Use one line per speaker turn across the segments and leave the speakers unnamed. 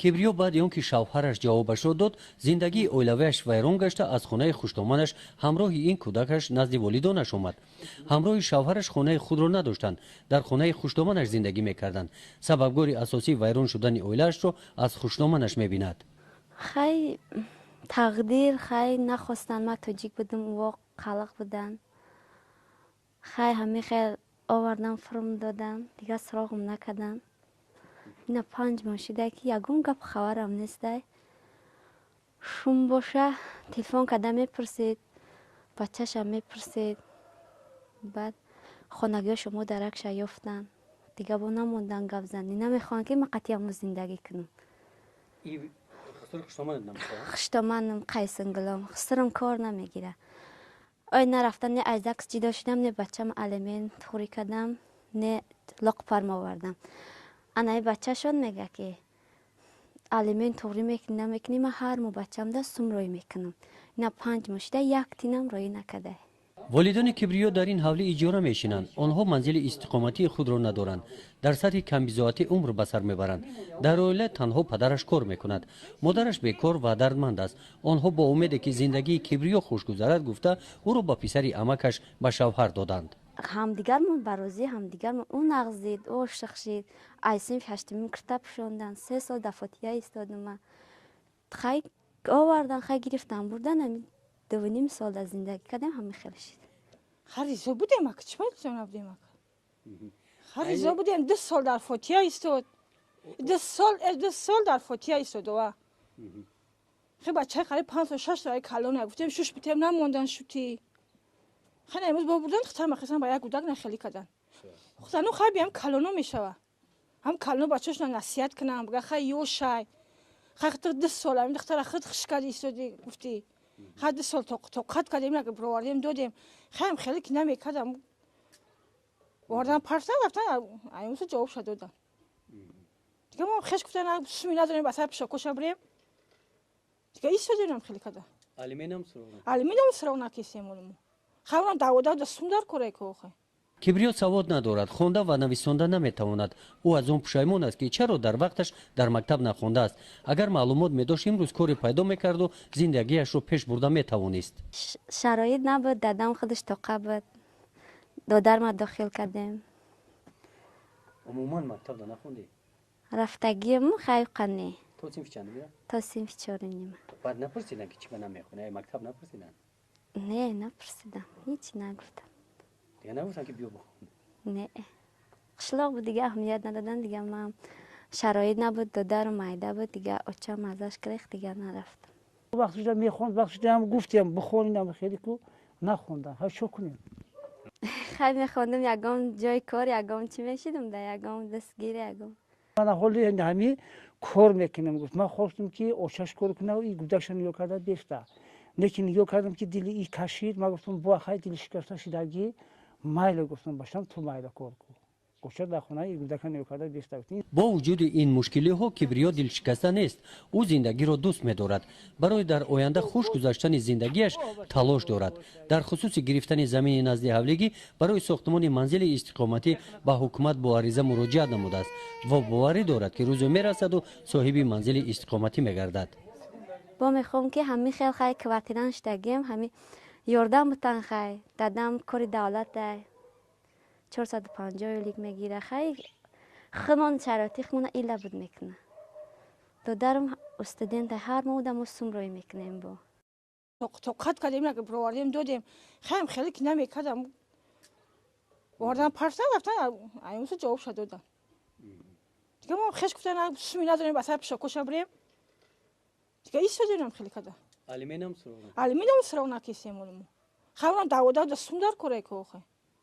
Кибриё баъди он ки шавҳараш ҷавобашро дод, зиндагии оилавиаш вайрон гашта, аз хонаи хушдоманаш ҳамроҳи ин кӯдакаш назди волидонаш омад. Ҳамроҳи шавҳараш хонаи худро надоштанд, дар хонаи хушдоманаш зиндагӣ мекарданд. Сабабгори асосии вайрон шудани оилаашро аз хушдоманаш мебинад.
Хай, тақдир, хай, нахостанд. Ман тоҷик будам, ӯ қалақ буданд. Хай, ҳамин хел овардан, фурм додам, дигар суроғам накарданд. Ина 5 моҳ шуда, ки ягон гап хабарам нестай. Шум боша, телефон карда мепурсед, бачашам мепурсед. Баъд хонагиҳо шумо даракша ёфтанд, дига бо намондан гап занӣ, намехоҳанд, ки ман қатъи зиндагӣ кунам. Хуштоманам қайсингулом хусурам кор намегира. Ой, нарафтам, не аз ЗАГС ҷидо шудам, не бачам алимент хӯрӣ кардам, не лоқпарм овардам. Анаи бачашон мега, ки алимент туғрӣ мекунӣ, намекунӣ, ман ҳар моҳ бачамда сум рӯй мекунам. Ина 5 моҳ шуда, як тинам рӯй накарда.
Волидони Кибриё дар ин ҳавлӣ иҷора мешинанд. Онҳо манзили истиқоматии худро надоранд, дар сатҳи камбизоатӣ умр ба сар мебаранд. Дар оила танҳо падараш кор мекунад, модараш бекор ва дардманд аст. Онҳо бо умеде, ки зиндагии Кибриё хуш гузарад гуфта, ӯро ба писари амакаш ба шавҳар доданд.
Ҳамдигармон ба розии ҳамдигармон, ӯ нағз дид, ӯ ошиқ шид. Ай синфи ҳаштумим кирта пӯшондан, 3 сол дар фотиҳа истодум. Хай, овардан, хай, гирифтан, бурдан. Ами 2,5 сол дар зиндагӣ кардем, ҳами хел шид.
Ха, ризо будем ака, чӣ ризо набудем ака? Ха, ризо будем. 2 сол дар фотиҳа истод, 2 сол, 2 сол дар фотиҳа истод. Ова хе, бачаи қариб 5 сол, 6 сола калона, гуфтем, шуш битем, намондан, шутӣ. Хай, имрӯз бо бурдан хитар махисан ба як гудак нахелӣ кардан. Зану хай биям, калоно мешава, ҳам калоно бачашона насиҳат кунам, бага, хай, ёшай, хай, 2 сол ами духтара худ хуш карди, истоди, гуфтӣ, хай, 2 сол тоқат кардем, бировардем, додем. Хайам хеле ки намекардам, овардан, партан, рафтан, аймусо ҷавобша додам. Дига мо хеш гуфтан, суми надорем, ба сар пишокоша бирем. Дига истодем, хеле када. Алиментам суроғ накисем олмо. Хайонам давода сум дар кора ко.
Кибриё савод надорад, хонда ва нависонда наметавонад. Ӯ аз он пушаймон аст, ки чаро дар вақташ дар мактаб нахондааст. Агар маълумот медошт, имрӯз коре пайдо мекарду зиндагиашро пеш бурда метавонист.
Шароит набуд, дадам худаш тоқа буд, додарма дохил кардем.
Умуман мактабда нахондӣ?
Рафтагиам хайқане.
То синфи чанд бира?
То синфи чору нима.
Баъд напурсиданд, ки чӣ ба намехонӣ? Мактаб напурсиданд?
Не, напурсидам, ҳеҷ нагуфтам.
Дига нагуфтанд, ки биё бихон?
Не, қишлоқ буд, дига аҳамият надодан. Дига ман шароит набуд, додару майда буд, дига очам азаш гирехт, дига нарафтам.
Вақтшуда мехонд, вақтшуда гуфтем, бихонинам, хеле ку нахондам. Ҳа, чо кунем?
Хай, мехондам, ягон ҷои кор, ягон чӣ мешидам, да ягон дастгири, ягон.
Ман ҳоли ҳами кор мекунам, гуфт. Ман хостам, ки очаш кор куна, и гудаша нигоҳ карда бефта, лекин нигоҳ кардам, ки дили и кашид. Ман гуфтам, бо хай, дили шикаста шидагӣ, майла, гуфтам, башам, ту майла кор ку, оча дар хона и гудака нигоҳ карда бефта.
Бо вуҷуди ин мушкилиҳо Кибриё дилшикаста нест. Ӯ зиндагиро дӯст медорад, барои дар оянда хуш гузаштани зиндагиаш талош дорад. Дар хусуси гирифтани замини назди ҳавлигӣ барои сохтмони манзили истиқоматӣ ба ҳукумат бо ариза муроҷиат намудааст ва боварӣ дорад, ки рӯзе мерасаду соҳиби манзили истиқоматӣ мегардад.
Бо мехоҳам, ки ҳами хел, хай, квартиран шудагием, ҳами ёрдам бутан. Хай, дадам кори давлатай, 450 ойлик мегира. Хай, худмон шароити худмона ила буд мекуна. Додарам студента, ҳар моҳ одамо сум рӯй мекунем бо.
Тоқат кардем, бировардем, додем. Хайам хеле ки намекардам, овардан, партан, рафтан, аймусо ҷавобша додам. Дига мо хеш гуфтан, суми надорем, ба сар пишокоша бирем. Дига истодем, хеле када. Алиментам суроғ накисем олмо. Хайонам давода сум дар кора ко.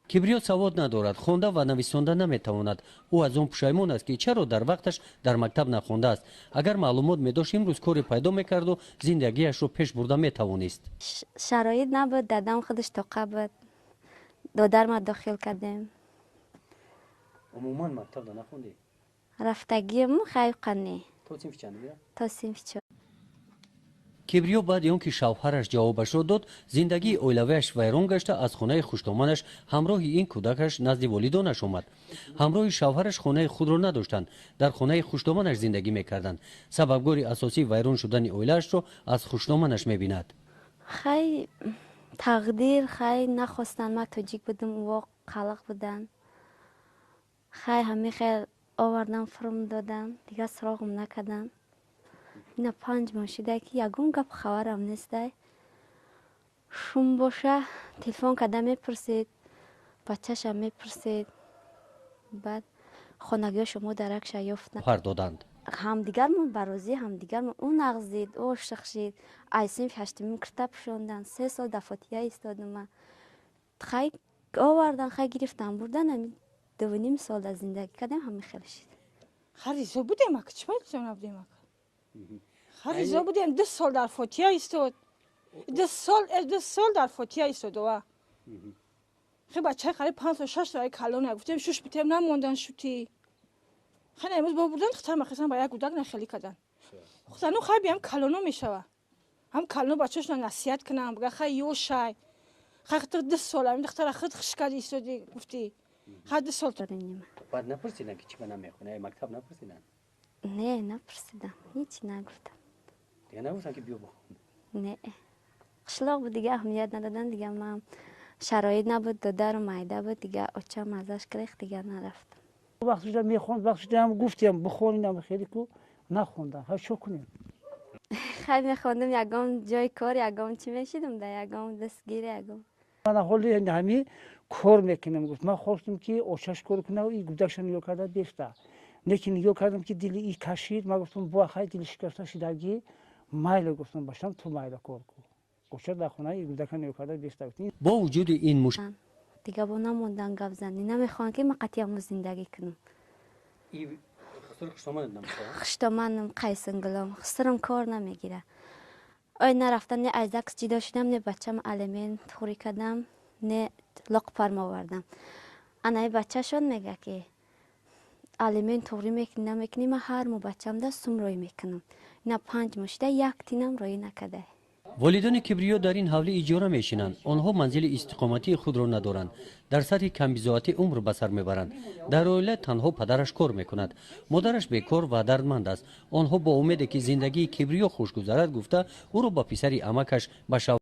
Кибриё савод надорад, хонда ва нависонда наметавонад. Ӯ аз он пушаймон аст, ки чаро дар вақташ дар мактаб нахондааст. Агар маълумот медошт, имрӯз коре пайдо мекарду зиндагиашро пеш бурда метавонист.
Шароит набуд, дадам худаш тоқа буд, додарма дохил кардем.
Умуман мактабда нахондӣ?
Рафтагиам хайқане.
То синфи чанд бира?
То синфи чор.
Кибриё баъди он ки шавҳараш ҷавобашро дод, зиндагии оилавиаш вайрон гашта, аз хонаи хуштоманаш ҳамроҳи ин кӯдакаш назди волидонаш омад. Ҳамроҳи шавҳараш хонаи худро надоштанд, дар хонаи хуштоманаш зиндагӣ мекарданд. Сабабгори асосии вайрон шудани оилаашро аз хуштоманаш мебинад.
Хай, тақдир, хай, нахостанд. Ман тоҷик будам, ӯ қалақ буданд. Хай, ҳамин хел овардан, фурум додан, дигар суроғам накардан. Ина 5 моҳ шуда, ки ягон гап хабарам нестай. Шум боша, телефон карда мепурсед, бачашам мепурсед. Баъд хонагиҳо шумо даракша ёфтанд.
Пар доданд.
Ҳамдигармон барозӣ, ҳамдигармон. Ӯ нағз дид, ӯ ошиқ шид. Ай синфи ҳаштумим кирта пӯшондан. 3 сол дар фотиҳа истодум ман. Хай, овардан, хай, гирифтан, бурдан. Ами 2,5 сол дар зиндагӣ кардем, ҳамин хел шид.
Хай, ризо будем ака, чӣ ризо набудем ака? Хай, ризо будем. 2 сол дар фотиҳа истод, 2 сол, 2 сол дар фотиҳа истод. Ова хе бачаи қариб 5 сол, 6 сола калона. Гуфтем, шуш битем, намондан шути. Хай, имрӯз бо бурдан хитар махесан, ба як гудак нахелӣ кардан. Зану хай биям, калоно мешава, ҳам калоно бачаашона насиҳат кунам, бага: хай, ёшай, хай, хитр 2 сол ами духтара худ хиш кади истоди, гуфтӣ, хай, 2 сол.
Баъд напурсидан, ки чӣ ба намехонӣ, мактаб напурсидан?
Не, напурсидам, ҳеҷ нагуфтам.
Дига нагуфтан, ки биё бихон?
Не, қишлоқ буд, дига аҳамият нададан. Дига ман шароит набуд, додару майда буд, дига очам азаш гирехт, дига нарафтам.
Вақт шуда мехонд, вақт шуда гуфтем, бихонинам, хеле ку нахондам. Ха, чо кунем?
Хай, мехондам, ягон ҷои кор, ягон чӣ мешидам, да ягон дастгири, ягон.
Ман ҳоли ҳами кор мекунам, гуфт. Ман хостам, ки очаш кор кунав, и гудакша нигоҳ карда бефта, лекин нигоҳ кардам, ки дили и кашид. Ман гуфтам: бо хай, дили шикаста шидагӣ, майла, гуфтам, башам, ту майла кор ку, оча дар хона и гудака нигоҳ карда бефта.
Бо вуҷуди ин муш
Дига бо намондан гап занӣ, намехоҳам, ки ман қатъиан зиндагӣ кунам. Хуштоманам, қайсингулом, хусурам кор намегира. Ой, нарафтам, не аз ЗАГС ҷидо шудам, не бачам алимент хӯрӣ кардам, не лоқпарм овардам. Анаи бачашон мега, ки алимент туғрӣ мекунӣ, намекунӣ, ман ҳар моҳ бачамда сум рӯй мекунам. Ина 5 моҳ шуда, як тинам рӯй накарда.
Волидони Кибриё дар ин ҳавлӣ иҷора мешинанд. Онҳо манзили истиқоматии худро надоранд, дар сатҳи камбизоатӣ умр ба сар мебаранд. Дар оила танҳо падараш кор мекунад, модараш бекор ва дардманд аст. Онҳо бо умеде, ки зиндагии Кибриё хуш гузарад гуфта, ӯро ба писари амакаш ба шавҳар